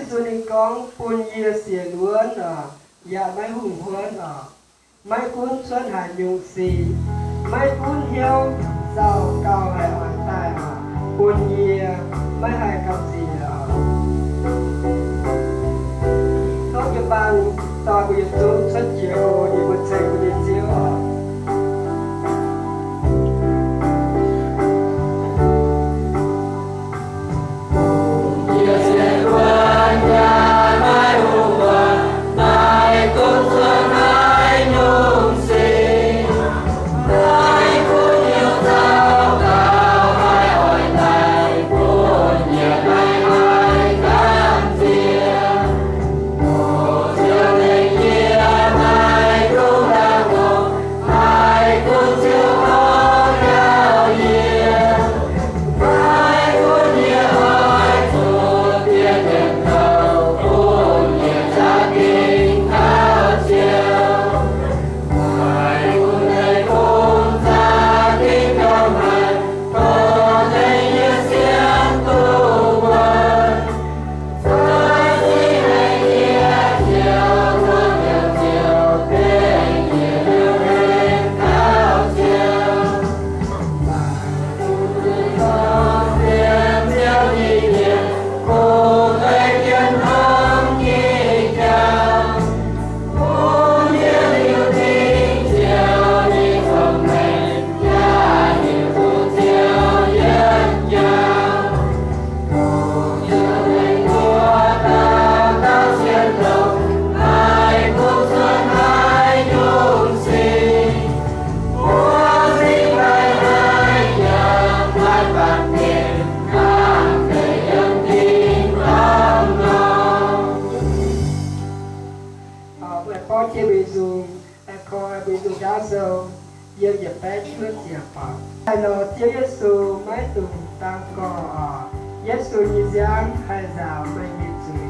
Yesu ninh gorngv, bun yie sienx wuonv oc, yaac maiv hungh huonv oc. Maiv gunv cuotv haaix nyungc sic, maiv gunv hnyouv nzauh gauh haih oix daaih oc, bun yie maiv haih gamh nziex oc. Tov jiu-baang dorh mbuo yietc zungv cuotv jiex oc, yie mbuo ceng mbuo nyei Ziouv oc. Mbuo aengx borqv jienv mbuo nyei nzung, aengx koi mbuo nyei nzung ndaauv sou, yiem yietc baeqv cuotv ziepc faaux. Ih hnoi Ziouv Yesu maiv dungx dangx gorx oc. Yesu nyei nziaamv haih nzaaux meih nyei zuiz.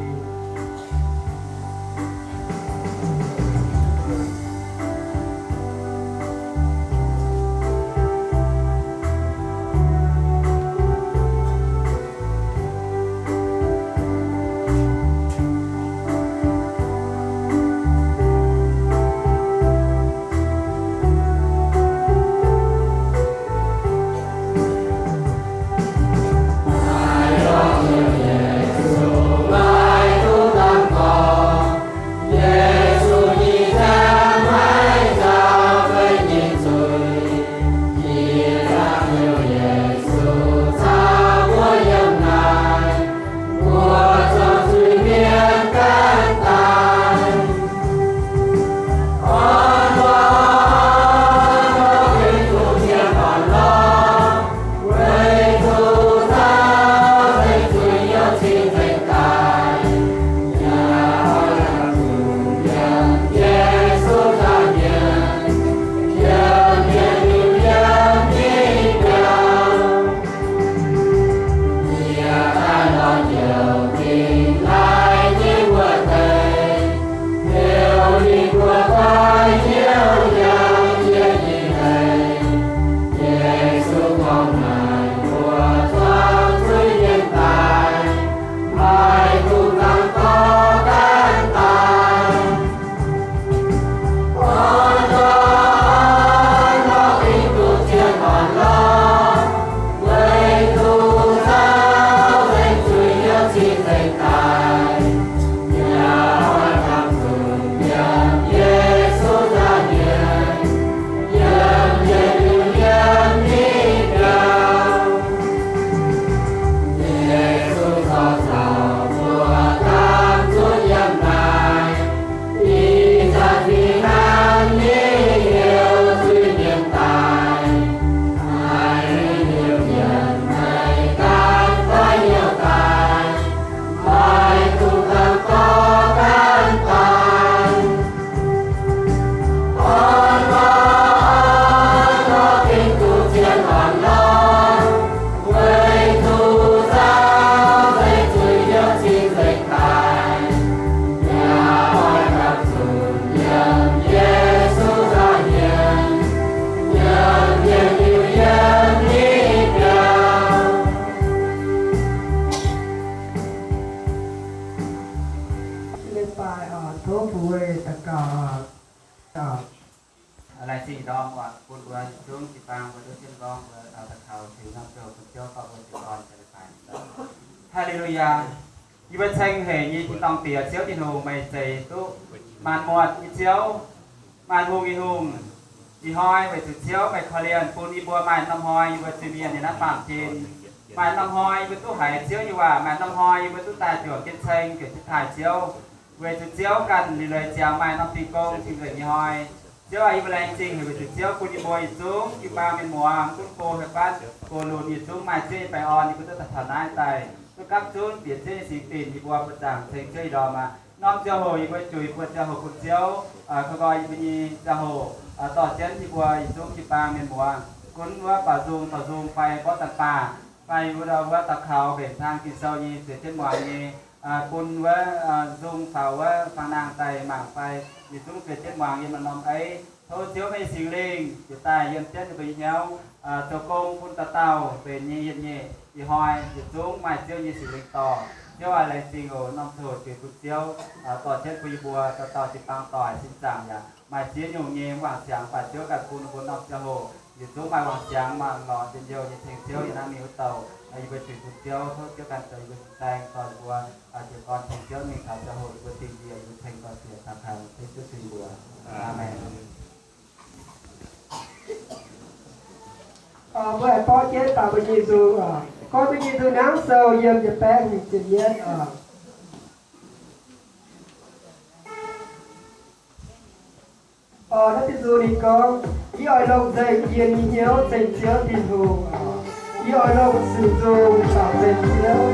Baaih oc, tov fu-weih daux gaux oc. Laengz zingh ndorm oc, bun mbuo yietc zungv jiu-baang mbuo duqv jienv gorngv mbuo daux gaux tengx norm ziangh hoc bun Ziouv dorh mbuo jiez gorn daaih leiz-baaix. Haa^le^lu^yaa. Yie mbuo ceng hec nyei Tin-dorngh Diex, Ziouv Tin-Hungh, meih zeiz duqv maanc muotc nyei Ziouv, maanc hungh nyei Hungh. Ih hnoi weic zuqc Ziouv meih korv-lienh bun yie mbuo maaih norm hnoi yie mbuo zuiz-mienh nyei naaiv baamh gen. Maaih norm hnoi yie mbuo duqv haiz Ziouv nyei waac, maaih norm hnoi yie mbuo duqv daaih juangc jienv ceng, juangc jienv taaih Ziouv. Weic zuqc Ziouv ganh liuc leiz ziangx maaih norm dingh gong cing-nzengc nyei hnoi. Ziouv aac, yie mbuo laengz zingh haic weic zuqc Ziouv bun yie mbuo yietc zungv jiu-baang mienh muoz, gunv go, haaix fatv go, lunx, yietc zungv maaih Ziouv nyei baengh orn, yie mbuo duqv daaih taux naaiv daaih, duqv gapv zunv bieqc Ziouv nyei singx dinc, yie mbuo buoqc zaangc ceng Ziouv ih ndorm aqv. Norm ziangh hoc yie mbuo juix buo ziangh hoc bun Ziouv, koi nqoi yie mbuo nyei ziangh hoc dorh jienv yie mbuo yietc zungv jiu-baang mienh muoz gunv wuov baaux nzung, baaux nzung fai mborqv daaih baah, fai wuov, wuov daux gaux mbenc hlang Ging-Sou nyei, zueiz jienv muangx nyei, bun wuov nzung faaux wuov fangx-nangh daaih mangc fai yietc zungv zueiz jienv muangx yiem norm-norm ei. Tov Ziouv meih nyei Singx Lingh jiex daaih yiem jienv yie mbuo nyei hnyouv, zoux gong bun dauh dauh mbenc nyei yietc nyeic ih hnoi yietc zungv maaih Ziouv nyei Singx Lingh dorh. Ziouv aac, laengz zingh oc. Norm ziangh hoc juix bun Ziouv dorh jienv bun yie mbuo dauh dauh jiu-baang doic sin zaangc yaac maaih ziex nyungc nyei mv wangc siangx, baac Ziouv ganh bun mbuo norm ziangh hoc yietc zungv maaih wangc siangx, maaih lorz njien-youh nyei ceng Ziouv yiem naaiv mingh wuov douh. Yie mbuo juix bun Ziouv, tov Ziouv ganh zoux yie mbuo nyei saeng, dorh yie mbuo jiez gorn ceng Ziouv mingh taux ziangh hoc yie mbuo dingh njiec, yie mbuo ceng dorh siec taux kaux Ziouv zuiz mbuo. Aamen. Mbuo aengx borqv jienv daux mbuo nyei nzung oc. Gorngv mbuo nyei nzung hnangv sou yiem yietc baeqv hmz ziepc yietv oc. Naaiv deix nzung ninh gorngv, yie oix longc nzengc yie nyei hnyouv ceng Ziouv Tin-Hungh. Yie oix longc sic nzung baaux ceng Ziouv.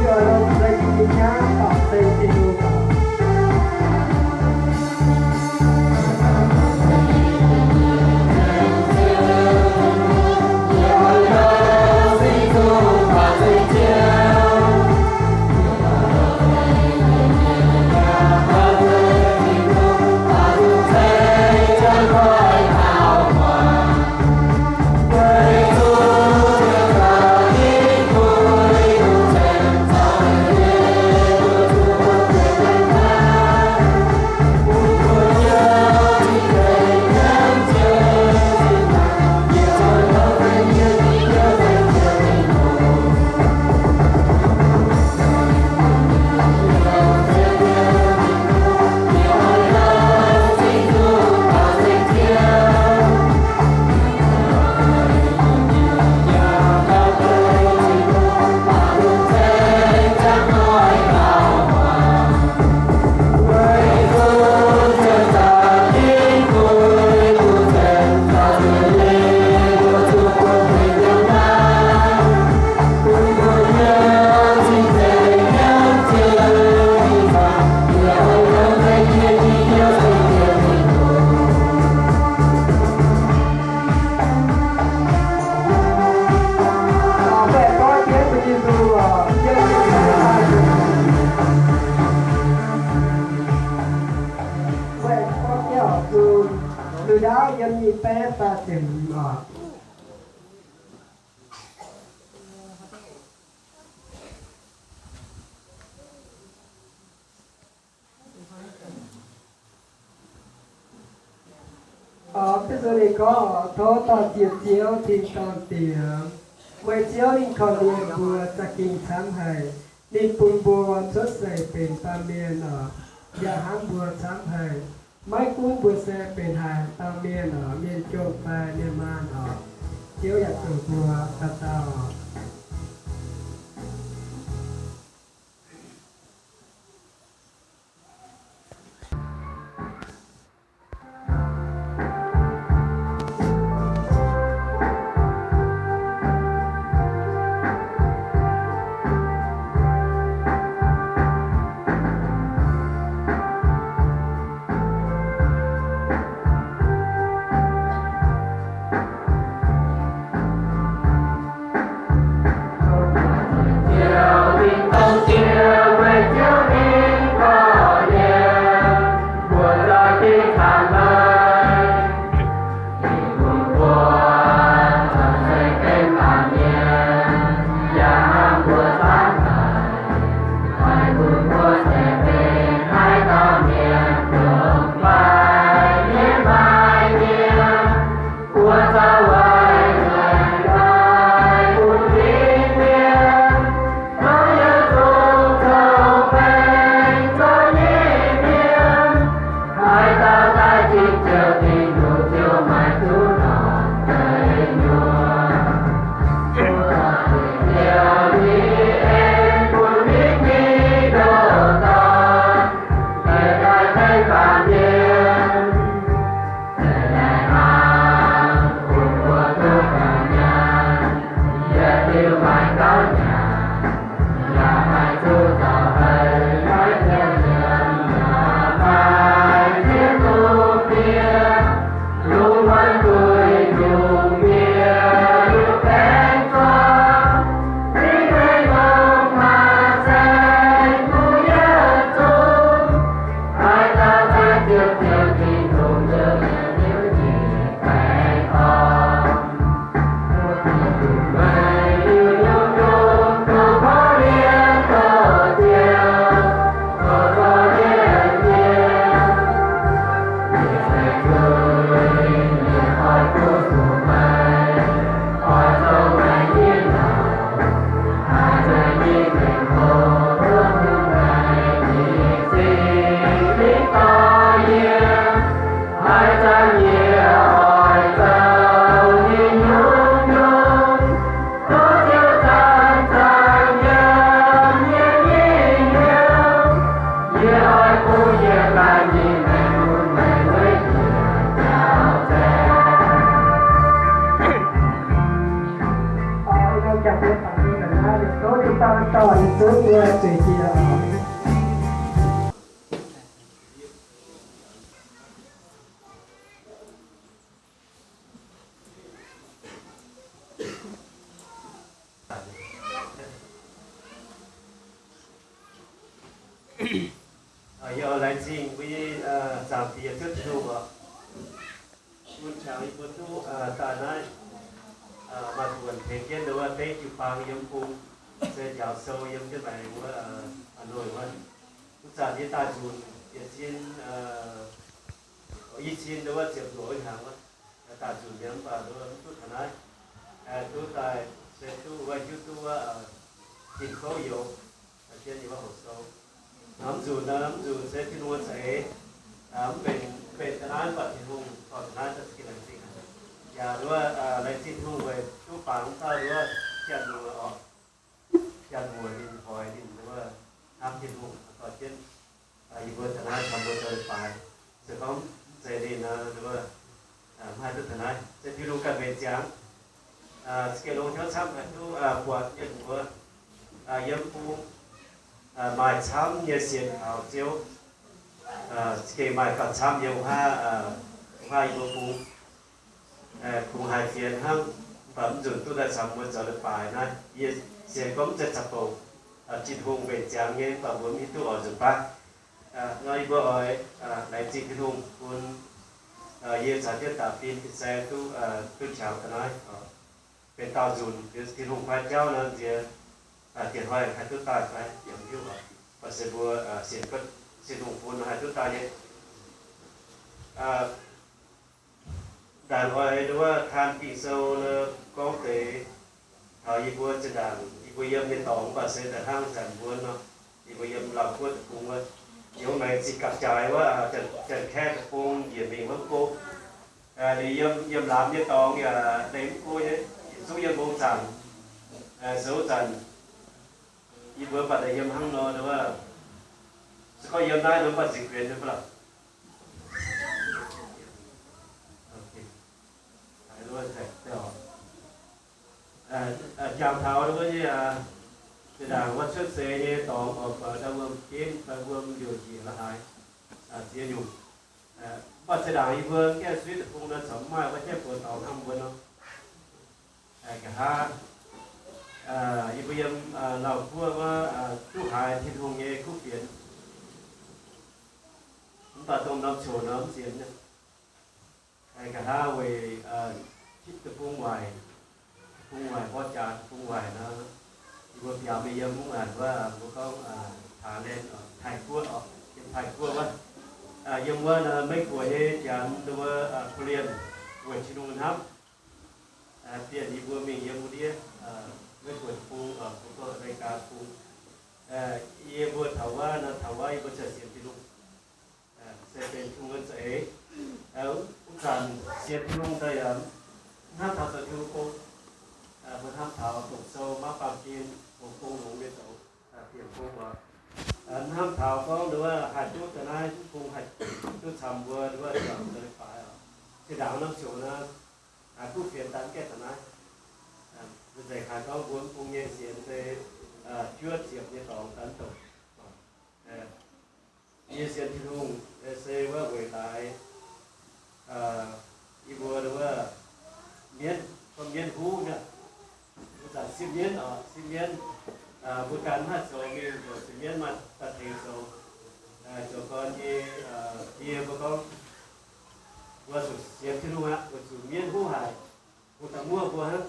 Yie oix longc nzengc yie nyei qaqv baaux ceng Tin-Hungh. Ludah yiem nyic baeqv faah ziepc hmz oc. Oc, Bide Sou ninh gorngv, tov dor-ziec Ziouv Tin-Dorngh Diex, weic Ziouv ninh korv-lienh mbuo za'gengh camv haic. Ninh bun mbuo cuotv seix benx baamh mienh oc, yaac hnamv mbuo camv haic. Maiv gunv mbuo se benx haaix dauh mienh oc, mienh jomc fai mienh maanh oc, Ziouv yaac zoux mbuo dauh dauh oc. Buatc duqv mbuo zueiz jiex. Yie laengz zingh mbuo nyei Zaangc Diex Ziouv Tin-Hungh oc. Bun qangx yie mbuo duqv daaih naaiv maaih buonc tengx jienv wuov dengv jiu-baang yiem bung, se njaaux sou yiem jienv maengx wuov Hà Nội wuov. Wuov zanc yie daaih nzunc yietc cin, i cin wuov ziepc luoqc wuov hnyangx wuov, daaih nzunc yie mv baac mv duqv taux naaiv, duqv daaih se duqv wuov hiuv duqv wuov tin kouv youz, jienv yie wuov hoc sou. Mv nzunc, mv nzunx se Tin-Hungh za'eix, mv mbenc, mv mbenc ga'naaiv mv baac Tin-Hungh dorh ga'naaiv daaih za'gengh laengz zingh haic. Yaac nduov laengz zingh Tin-Hungh weic duqv bangc wuov dauh nduov Janx-Muoz oc. Janx-Muoz ninh hoix ninh nduov hnamv Tin-Hungh dorh jienv yie mbuo taux naaiv taux mbuo zoux leiz-baaix. Se gorngv mv zeiz ninh nduov mv haih duqv taux naaiv. Se Tin-Hungh ganh mbenc ziangx, za'gengh longx hnyouv camv haih duqv buatc mienh mbuo yiem bung maaih camv nyei sienx kaux Ziouv, za'gengh maaih gauh camv nyei wuov, wuov yie mbuo bung kungx haiz fienx hnangv. Mv baac mv nzunc duqv daaih caux mbuo zoux leiz-baaix naaiv, yie sienx gorngv mv zeiz za'bouc, Tin-Hungh mbenc ziangx nyei, mv baac mbuo mv hiuv duqv oix nzunc baav. Nor yie mbuo oix laengz zingh Tin-Hungh bun yie caux jienv da'fin fin-saeng duqv, duqv qangx daaih naaiv. Benx daauh nzunc Tin-Hungh fai jauv nor nziex, dienh hnoi haih duqv daaih fai yaac mv hiuv oc. Baac se mbuo sienx Tin-Hungh bun haih duqv daaih nyei. Ndaangc oix nduov taan Ging-Sou nor gorngv deix taux yie mbuo zinh ndaangc yie mbuo yiem nyei dorngx, mv baac se da'hnangv zanc mbuo nor, yie mbuo yiem Laauh Guoqv deic-bung wuov, yiem maengx zinh gapv-jaaix wuov, Janx-Kaeqv deic-bung njiec mingh wuov go. Liuz yiem, yiem laamz nyei dorngx yaac leih mv go nyei, yietc zungv yiem mbong zaangc, zoux zanc yie mbuo mv baac daaih yiem hnangv nor wuov. Se gorngv yiem naaiv nor mv baac zinh kuinx nyei fai lorqc? Jangx taux wuov nyei, zinh ndaangc wuov cuotv seix nyei dorngx oix buatc daaih wuom jienv fai wuom liouc njiec la'haaix ziex nyungc. Mv baac zinh ndaangc yie mbuo Gaeqv Suiv deic-bung nor corc mv maaih wuov Gaeqv Buoz dorngx hnangv mbuo nor. Nqa'haav yie mbuo yiem Laauh Guoqv wuov duqv haiz Tin-Hungh nyei kuv fienx, mv baac dongh norm coc nor mv sienx. Nqa'haav weic deic-bung waaic, deic-bung waaic mborqv jaax, deic-bung waaic nor, yie mbuo biaux mingh yiem mungv naanc wuov, mbuo gorngv Thailand, Taiv-Guoqv oc, yiem Taiv-Guoqv wuov. Yiem wuov Meiv-Guoqv nyei janx wuov, Kolien weic Tin-Hungh hnamv, bienh yie mbuo mingh yiem wuov ndiev Meiv-Guoqv deic-bung, mbuo gorngv America deic-bung. Yie mbuo taux wuov nor, taux wuov yie mbuo ziouc sienx Tin-Hungh. Se benx Tin-Hungh nyei za'eix. Wuov zanc sienx Tin-Hungh daaih yaac mv hnamv taux zoux Tin-Hungh gong. Mbuo hnamv taux doqc sou maiv baamh gen, doqc gong longx nyei doqc, bieqc gong oc. Mv hnamv taux gorngv nduov haih duqv daaih naaiv gong haih duqv camv mbuo nduov zoux leiz-baaix oc. Zinh ndaangc norm coc nor, kuv fienx daaih mv gaengh taux naaiv. Nzengc haiz gorngv mbuo mv bung nyei sienx se juov ziepc nyei dorngx daaih mv dongh. Yie sienx Tin-Hungh se wuov weic laaix yie mbuo wuov mienv, gorngv mienv huv nyei. Wuov zanc sipv mienv oc, sipv mienv, mbuo ganh mv haih zoux mingh, zoux sipv mienv maaih daaih tengx zoux. Zoux gorn nyei die mbuo gorngv, mbuo zuqc sienx Tin-Hungh aqv, weic zuqc mienv huv haic, hungh daaih muoqv mbuo hnangv,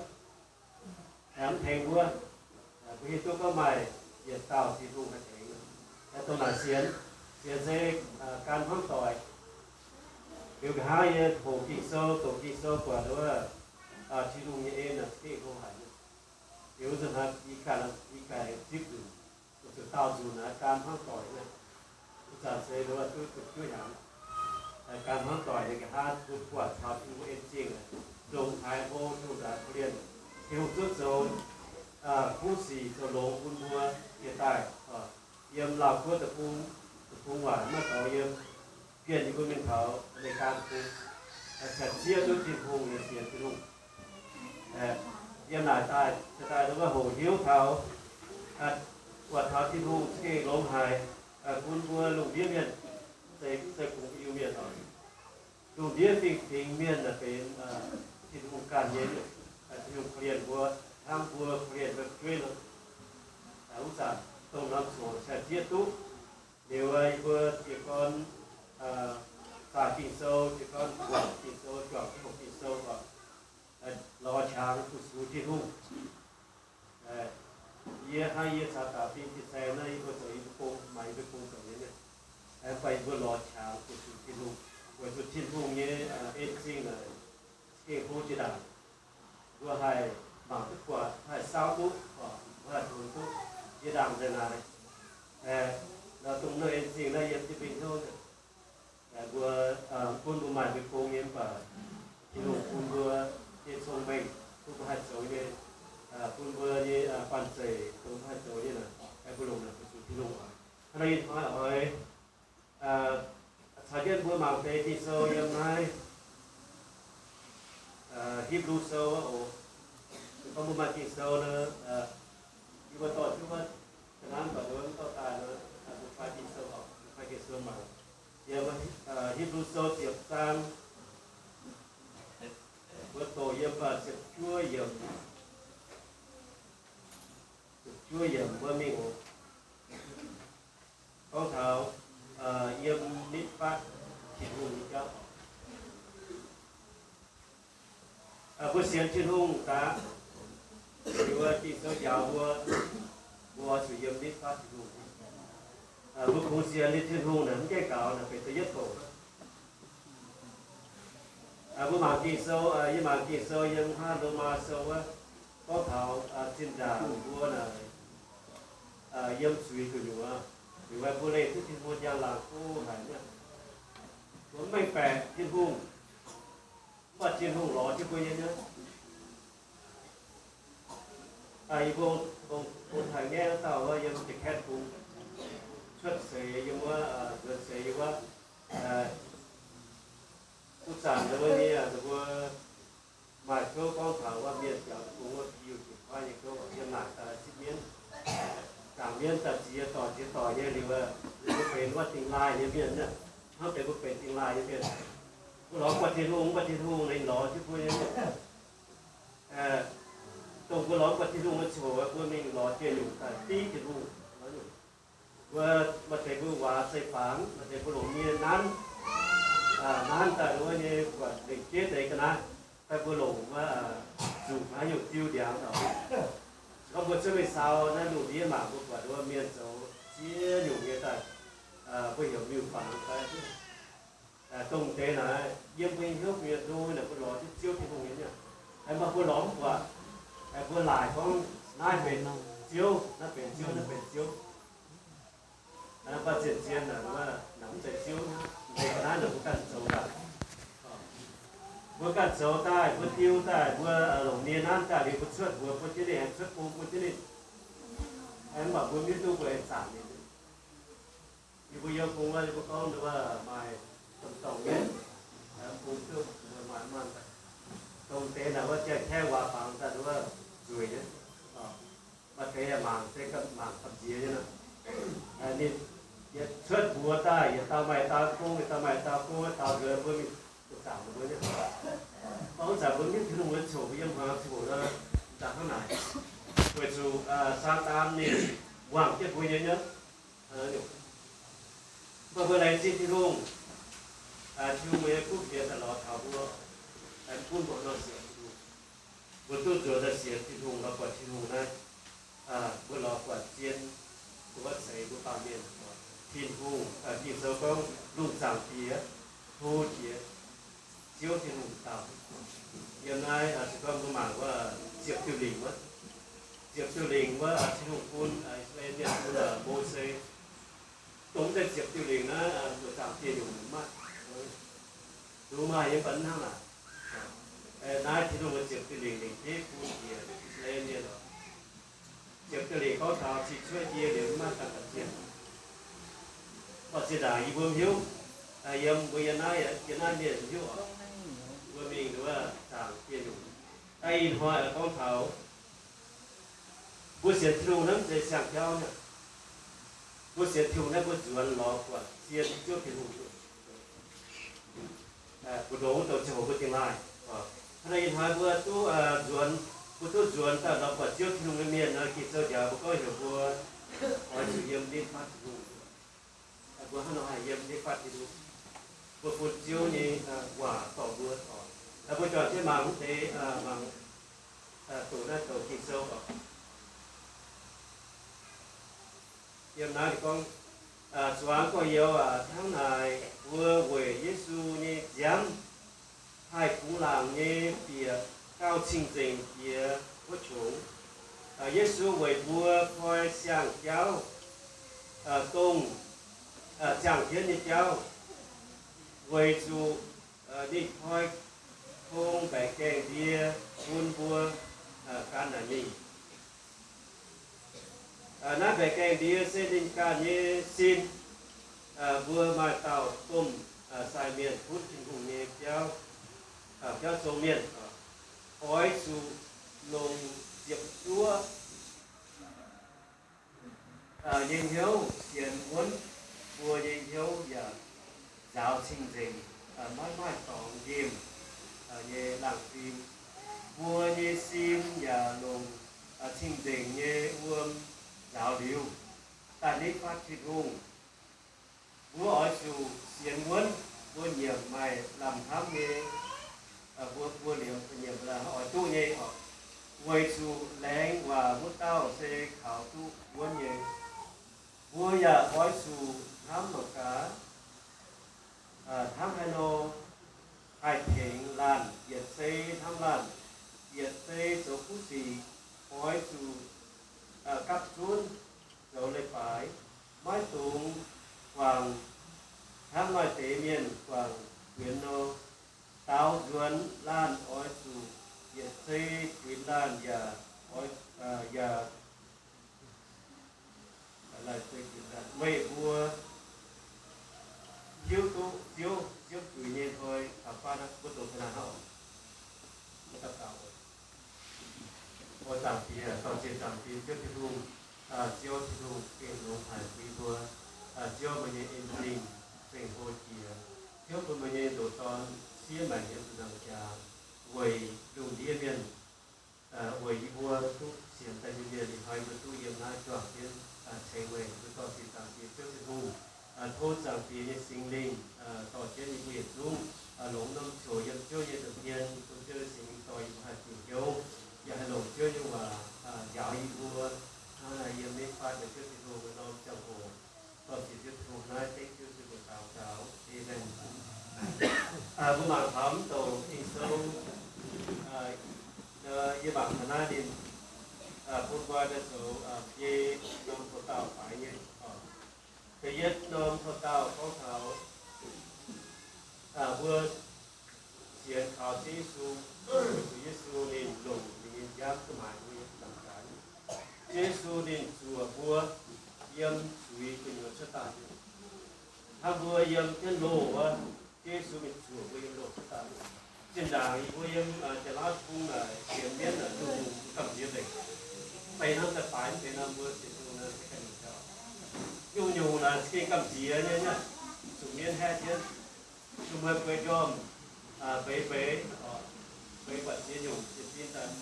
mv tengx mbuo. Mbuo hiuv duqv gorngv maaih yietc dauh Tin-Hungh haih tengx, dongh naaic sienx, sienx se gan hmuangv doic. Liuz nqa'haav yie hoqc Ging-Sou, doqc Ging-Sou buatc wuov Tin-Hungh nyei en naaic za'gengh hlo haic nyei. Liuz wuov zanc hnangv yie ganh, yie ganh zipv nzunc, zuqc daauh nzunc naaiv gan hmuangv doic nyei. Wuov zanc se wuov duqv, duqv juov hnyangx, gan hmuangv doic nyei nqa'haav bun buatc taux Tin-Hungh en zingh, longc haiz hlo Tin-Hungh nzaanx korv-lienh, Tin-Hungh zuov zoux kuv sic zoux longx bun mbuo jiex daaih. Yiem Laauh Guoqv deic-bung, deic-bung waac maiv dorngx yiem, bienh yie mbuo mingh taux Aa^me^li^gaa deic-bung, caux zieqv duqv Tin-Hungh nyei sienx Tin-Hungh. Yiem naaic daaih, daaih wuov hoqc hnyouv taux buatc taux Tin-Hungh za'gengh longx haic, bun mbuo lungh ndiev mienh, se, se kungx Iu-Mienh oc. Lungh ndiev fingx-fingx mienh naaic benx Tin-Hungh ganh nyei, Tin-Hungh korv-lienh mbuo, hnamv mbuo, korv-lienh mbuo fu'jueiv nor. Wuov zanc dongh norm coc cai zieqv duqv. Liuz yie mbuo jiez gorn zaah Ging-Sou, jiez gorn juangc Ging-Sou, juangc jienv hopc Ging-Sou oc, lorz qangx fu-sux Tin-Hungh. Yie hnangv yie caux Da'bin fin-saeng naaiv, yie mbuo zoux yie mbuo gong, maaih yie mbuo gong zoux nyei. Mv baac yie mbuo lorz qangx fu-sux Tin-Hungh, weic zuqc Tin-Hungh nyei en zingh naaic gengh go jiex ndaangc. Mbuo haih mangc duqv buatc, haih saauv duqv, mbuo haih tonx duqv jiex ndaangc nzengc naaic. Dongh naaiv en zingh naaiv yiem jienv mingh hnyouv, mbuo, bun mbuo maaih mbuo gong nyei mv baac Tin-Hungh bun mbuo nyei cong-mengh, bun mbuo haih zoux nyei, bun mbuo nyei banh zeic, dongh mbuo haih zoux nyei naaic, mbuo longc naaic fu-sux Tin-Hungh oc. Hnangv naaiv ih hnoi oix caux jienv mbuo mangc deix Ging-Sou yiem naaiv Hipv^lu Sou wuov oc. Gorngv mbuo maaih Ging-Sou nor, yie mbuo dorh jienv wuov, ga'naaiv mv baac mbuo mv dorh daaih nor, mbuo fai Ging-Sou oc, mbuo fai Ging-Sou mangc. Yiem Hipv^lu Sou ziepc zaang, mbuo doqc yiem ziepc juov yiemc, ziepc juov yiemc wuov mingh oc. Gorngv taux yiem nitv fatv Tin-Hungh nyei jauv. Mbuo sienx Tin-Hungh daaih, liuz Ging-Sou njaaux mbuo, mbuo oix zuqc yiem nitv fatv Tin-Hungh. Mbuo kungx sienx liuz Tin-Hungh naaic mv gaengh gaux naaic benx da'yietv doqc. Mbuo mangc Ging-Sou, yie mangc Ging-Sou yiem hnangv Lomaa Sou wuov, gorngv taux zinh ndaangc mbuo naaic yiem zuiz gu'nyuoz, liuz mbuo leih duqv Tin-Hungh njang-laangc go haic nyei. Mbuo mv mengh baeqc Tin-Hungh, mv baac Tin-Hungh lorz jienv mbuo nyei nyei. Yie mbuo bung taaih ngaeqv wuov dauh wuov yiem Ja'kaeqv Bung cuotv seix yiem wuov, nzuonx seix yiem wuov, wuov zanc wuov nyei mbuo maaih gouv gorngv taux wuov mienh biaux deic-bung wuov piu jiex kuaaiv nyei gouv, yiem naaic daaih zipv mienv, zaangc mienv daaih ziex doic ziex doic nyei liuz, mbuo benx wuov dingh laaih nyei mienh, hnangv deix mbuo benx dingh laaih nyei mienh. Mbuo lorz buatc Tin-Hungh, mv baac Tin-Hungh ninh lorz jienv mbuo nyei. Dongh mbuo lorz mv buatc Tin-Hungh nyei coc, mbuo mingh lorz jiex nyungc daaih div Tin-Hungh. Mbuo maaih deix mbuo waac zeiv-fangx, maaih deix mbuo longc nie nanv, nanv daaih wuov nyei buatc lengc jeiv deix ga'naaiv, fai mbuo longc wuov nzuqc haaix nyungc diuh ndiangx. Gorngv mbuo cuotv mingh saau naaiv lungh ndiev mangc, mbuo buatc wuov mienh zoux ziex nyungc nyei daaih, mbuo heuc miuc-fangx fai dongh deix naaiv yiem mbuo nyei hnyouv mbuo nyei hlo naaic mbuo lorz jienv Ziouv Tin-Hungh nyei. Mv baac mbuo lorz mv buatc, mbuo laaic gorngv naaiv benx Ziouv, naaiv benx Ziouv, naaiv benx Ziouv. Mv baac zien-zien naaic mv zeiz Ziouv, mv zeiz ga'naaiv naaic mbuo ganh zoux daaih. Mbuo ganh zoux daaih, mbuo diu daaih, mbuo longc nie nanv daaih liuz mbuo cuotv mbuox bun jienv ninh, cuotv bung bun jienv ninh. Mv baac mbuo mv hiuv duqv mbuo aengx zaangc ninh. Yie mbuo yiem bung wuov, yie mbuo gorngv nduov maaih domh dorngh mienv, bung duqv mbuo maaih maanh daaih. Dongh deix naaic wuov janx-kaeqv waac fangx daaih nduov nzueic nyei. Maaih deix yaac mangc se mangc gamh nziex nyei nor. Ninh yietc cuotv mbuox daaih, yietc dauh maaih dauh gong, yietc dauh maaih dauh gong, dauh nzuonx mbuo mingh zaangc mbuo nyei. Mv baac wuov zanc mbuo mv hiuv Tin-Hungh nyei coc mbuo yiem hmuangx coc nor, daaih hnangv naaic. Weic zuqc Saadaan ninh wangc jienv mbuo nyei nyei. Mv baac mbuo laengz zingh Tin-Hungh, Tin-Hungh nyei kuv fienx daaih lorz taux mbuo, gunv mbuo nor sienx Tin-Hungh. Mbuo duqv nzuonx daaih sienx Tin-Hungh, lorz buatc Tin-Hungh naaiv, mbuo lorz buatc zien, mbuo seix mbuo baamh mienh. Tin-Hungh, Ging-Sou gorngv lungh zaangc Diex, hlo jiex Ziouv Tin-Hungh dauh. Yiem naaiv se gorngv mbuo mangc wuov ziepc diuh lingc wuov, ziepc diuh lingc wuov Tin-Hungh bun I^saa^laa^en mienh, bun Mose. Dongh mv zeiz ziepc diuh lingc naaiv, mbuo zaangc Diex nyungc mv maaih. Dongh maaih yiem bun hnangv naaic. Naaiv Tin-Hungh ziepc diuh lingc lingc jeiv bun jiex I^saa^laa^en mienh oc. Ziepc diuh lingc gorngv taux cih cuotv yie liuz mv maaih daaih daaih zienh. Mv baac zinh ndaangc yie mbuo mv hiuv, yiem mbuo yiem naaiv, yiem naaiv mienh mv hiuv oc. Mbuo mingh nduov zaangc Diex nyungc. Ih hnoi gorngv taux mbuo sienx Tin-Hungh naaiv mv zeiz siang-jauv nyei. Mbuo sienx Tin-Hungh naaiv mbuo nzuonx lorz buatc zien Ziouv Tin-Hungh. Mbu'ndongx douc ziangh hoc mbuo dingh laaih. Hnangv naaiv ih hnoi mbuo duqv nzuonx, mbuo duqv nzuonx daaih lorz buatc Ziouv Tin-Hungh nyei mienh nor, Ging-Sou njaaux mbuo gorngv heuc mbuo oix zuqc yiem nitv fatv Tin-Hungh. Mbuo hnangv nor haih yiem nitv fatv Tin-Hungh? Mbuo bun Ziouv nyei waac dorh mbuo oc. Mbuo juangc jienv mangc deix, mangc doqc naaiv douc Ging-Sou oc. Yiem naaiv ninh gorngv, zuangx gorx-youz aac, hnangv naaic mbuo weic Yesu nyei nziaamv haih kungx laangc nyei bieqc gauh cing-nzengc jiex wuov qongx. Yesu weic mbuo koi siang-jauv, dongh ziangh jienv nyei jauv, weic zuqc ninh koi tong mbaeqc gaengh ndie bun mbuo gan naaic mingh. Naaiv mbaeqc gaengh ndie se ninh ganh nyei sin. Mbuo maaih dauh domh sai mienh gunv Tin-Hungh nyei biauv, biauv zong mienh, oix zuqc longc ziepc zuoqv nyei hnyouv sienx wuonv, mbuo nyei hnyouv yaac nzaaux cing-nzengc, maiv maaih dorngx nqemh nyei laangh fim. Mbuo nyei sin yaac longc cing-nzengc nyei wuom nzaaux liuz, daaih nitv fatv Tin-Hungh. Mbuo oix zuqc sienx wuonv, mbuo nyiemc maaih lamh hnamv nyei, mbuo, mbuo liemh nyiemc oix duqv nyei oc, weic zuqc laengz waac wuov dauh se kaux duqv wuonv nyei. Mbuo yaac oix zuqc hnamv mangc gaax, hnangv haaix nor haih tengx laanh yietc zei hnamv laanh, yietc zei zoux kuv sic, oix zuqc gapv zunv zoux leiz-baaix, maiv dungx guangc hnangv maaih deix mienh guangc fuenx nor. Daaux nzuonx laanh oix zuqc yietc zei fuix laanh yaac, yaac meih mbuo hiuv duqv Ziouv, Ziouv zuiz nyei hnoi caux fatv mbuo dongh ga'naaiv hnangv oc. Mbuo daux gaux oc. O zaangc Diex, dorh ziex zaangc Diex Ziouv Tin-Hungh, Ziouv Tin-Hungh gengh longx haic bun mbuo. Ziouv, meih nyei en-zingh zengc hlo jiex. Ziouv, bun meih nyei ndoqc Dorn siev maengc yiem zuqc nzangc jaax weic lungh ndiev mienh, weic yie mbuo duqv sienx daaih nyei mienh. Ih hnoi mbuo duqv yiem naaiv juangc jienv ceng meih, mbuo dorh ziex zaangc Diex Ziouv Tin-Hungh. Tov zaangc Diex nyei Singx Lingh dorh jienv yie mbuo yietc zungv longx norm ziouc yiem Ziouv nyei nza'hmien, bun Ziouv nyei Singx Lingh dorh yie mbuo haih diuc hnyouv, yaac haih longc Ziouv nyei waac njaaux yie mbuo. Hnangv naaiv yiem nitv fatv nyei Ziouv Tin-Hungh norm ziangh hoc, dorh ziex Ziouv Tin-Hungh naaiv dengv Ziouv Tin-Hungh daux gaux. Aamen. Mbuo mangc taux mv douc Ging-Sou, yie mangc taux naaiv ninh bun mbuo daaih zoux biei norm houx-daauh faix nyei. Da'yietv norm houx-daauh gorngv taux mbuo sienx kaux Ziouv Yesu, weic zuqc Yesu ninh longc ninh nyei nziaamv duqv maaiz mbuo nyei zuqc zanc. Ziouv Yesu ninh zuoqc mbuo yiem zuiz gu'nyuoz cuotv daaih. Hnangv mbuo yiem jienv loh wuov, Ziouv Yesu ninh zuoqc mbuo yiem loh cuotv daaih. Zinh ndaangc yie mbuo yiem Janx-Laauv Deic-Bung naaic sienx mienv naaic, nyungc-nyungc gamh nziex nzengc. Benx hnangv daaih baaix mv benx norm mbuo sienx Tin-Hungh naaic se ganh nyungc jauv. Nyungc-nyungc naaic se gengh gamh nziex nyei, zuqc mienv haeqv jienv. Zuqc meih bueix njormh mbeix mbeix, mbeix buatc ziex nyungc ziex bin daaih